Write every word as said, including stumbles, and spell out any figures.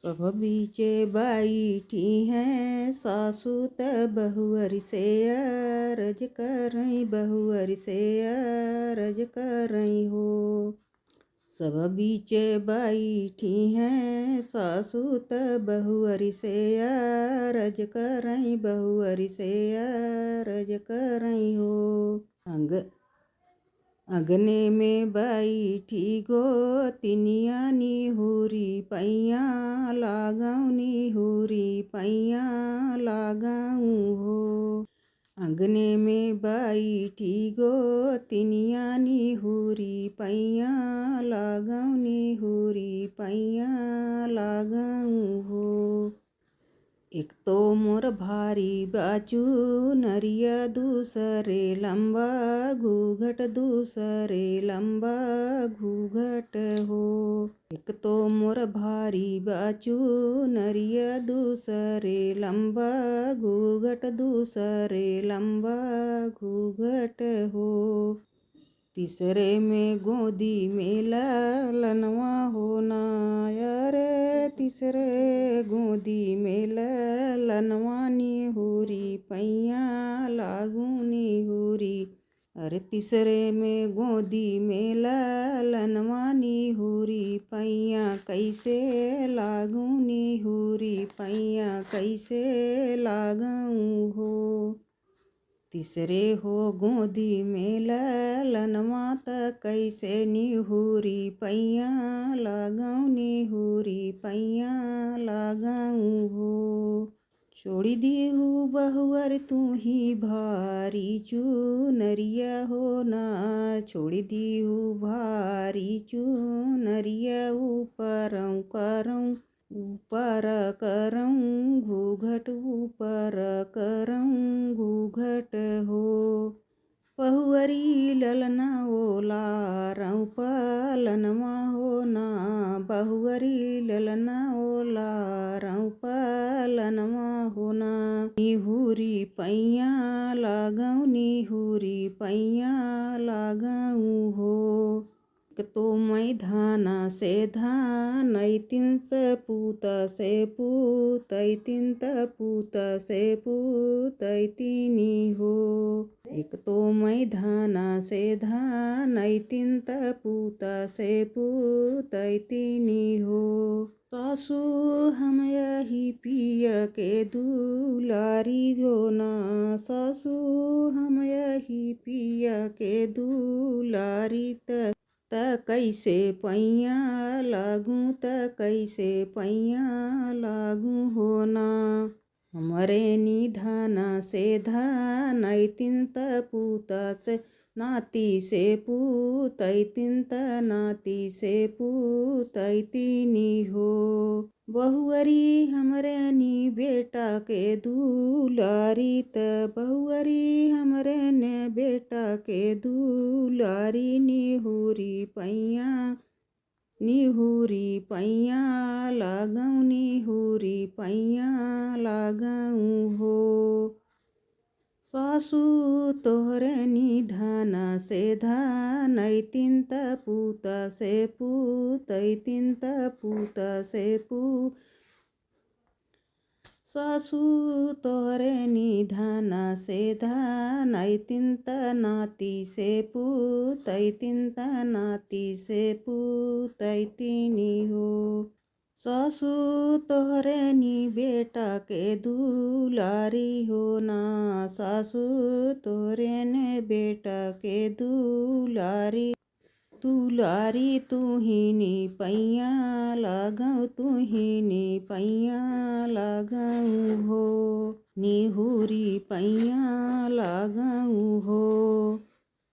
सब बीचे बैठी हैं सासू त बहुअर से अरज करई, बहुअर से अरज करई हो। सब बीचे बैठी हैं सासू त बहुअर से अरज करई, बहुअर से अरज करई हो। अंग अंगने में बैठी गोतिनिया निहुरी पैया लागउ, निहुरी पैया लागउ हो। अंगने में बैठी गोतिनिया निहुरी पैया लागउ, निहुरी पैया लागउ हो। एक तो मोर भारी बा चुनरिया, दूसरे लंबा घूघट, दूसरे लंबा घूघट हो। एक तो मोर भारी बा चुनरिया, दूसरे लंबा घूघट, दूसरे लंबा घूघट हो। तीसरे में गोदी में ललनवा हो ना, अरे तीसरे गोदी में ललनवा निहुरी पैया लागू निहुरी। अरे तीसरे में गोदी में ललनवा निहुरी पैया कैसे लागू निहुरी पैया कैसे लागू हो। तीसरे हो गोदी में ललनवा त कैसे निहुरी पैया लागउ, निहुरी पैया लागउ हो। छोड़ी दीहू बहुअर तू ही भारी चुनरिया हो ना, छोड़ी दीहू भारी चुनरिया ऊपर करउँ ऊपर करउँ घूघट, ऊपर करउँ घूघट हो। बहुअरी ललना ओलारउँ पलनवा हो ना, बहुअरी ललना ओलारउँ पलनवा हो ना। निहुरी पैया लागउ, निहुरी पैया लागउ हो। एक तो मैं धाना से धान ऐतिन सपूत से पूत ऐतिन त पूत से पूत ऐतिनी हो। एक तो मैं धाना से धान ऐतिन त पूत से पूत ऐतिनी हो। सासू हम यही पिया के दुलारी हो ना, सासू हम यही पिया के दुलारी त त कैसे पैया लागू, त कैसे पैया लागू हो ना। हमरे निधाना से धान ऐतिन त पूत से नाती से पूत ऐतिन त नाती से पूत ऐतिनी हो। बहुअरी हमरे नी बेटा के दुलारी त बहुअरी हमरे ने बेटा के दुलारी निहुरी पैया निहुरी पैया लागउ निहुरी पैया लागउ हो। सासू तोहरे निधाना से धान ऐतिन त पूत से पूत ऐतिन त पूत से पूत। सासू तोहरे निधाना से धान ऐतिन त नाती से पूत ऐतिन त नाती से पूत ऐतिनी हो। सासू तोहरे नी बेटा के दुलारी हो ना, सासू तोहरे ने बेटा के दुलारी। दुलारी तुहिनी पैया लागउ तुहिनी पैया लागउ हो। निहुरी पैया लागउ हो।